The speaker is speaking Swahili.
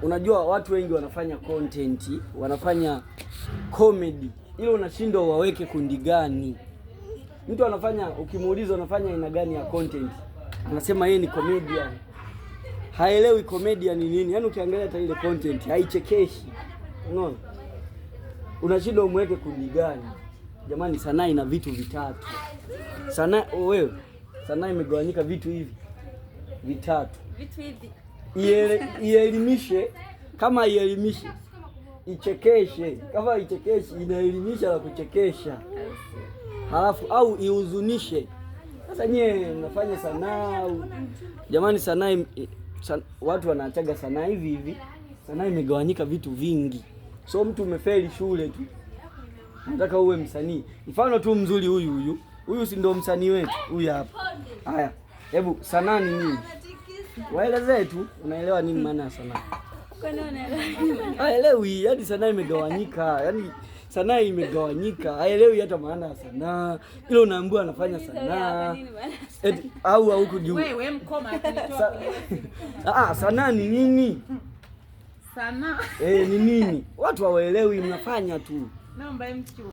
Unajua watu wengi wanafanya content, wanafanya comedy, ile unashindwa waweke kundi gani. Mtu anafanya, ukimuuliza unafanya aina gani ya content, anasema yeye ni comedian. Haelewi comedian ni nini. Yaani ukiangalia hata ile content haichekeshi. Unaona? Unashindwa umweke kundi gani. Jamani, sanaa ina vitu vitatu. Sanaa wewe, sanaa imegawanyika vitu hivi vitatu. Vitu hivi. Ielimishe, kama ielimishe, ichekeshe, kama ichekeshe, inaelimisha na kuchekesha, halafu au ihuzunishe. Sasa nyie mnafanya sanaa jamani, sanaa watu wanaachaga sanaa hivi hivi. Sanaa imegawanyika vitu vingi, so mtu umefeli shule tu nataka uwe msanii. Mfano tu mzuri huyu huyu huyu, si ndio msanii wetu huyu hapa. Haya, hebu sanaa ni nini? Waelezee tu, unaelewa nini maana ya sanaa? Haelewi, yaani sanaa imegawanyika, yaani sanaa imegawanyika, haelewi hata maana ya sanaa. Ile unaambiwa anafanya sanaa eti, au huku juu. Wewe mkoma Ah, sanaa ni nini? Sanaa. Eh, ni nini? Watu hawaelewi, mnafanya tu. Naomba mtu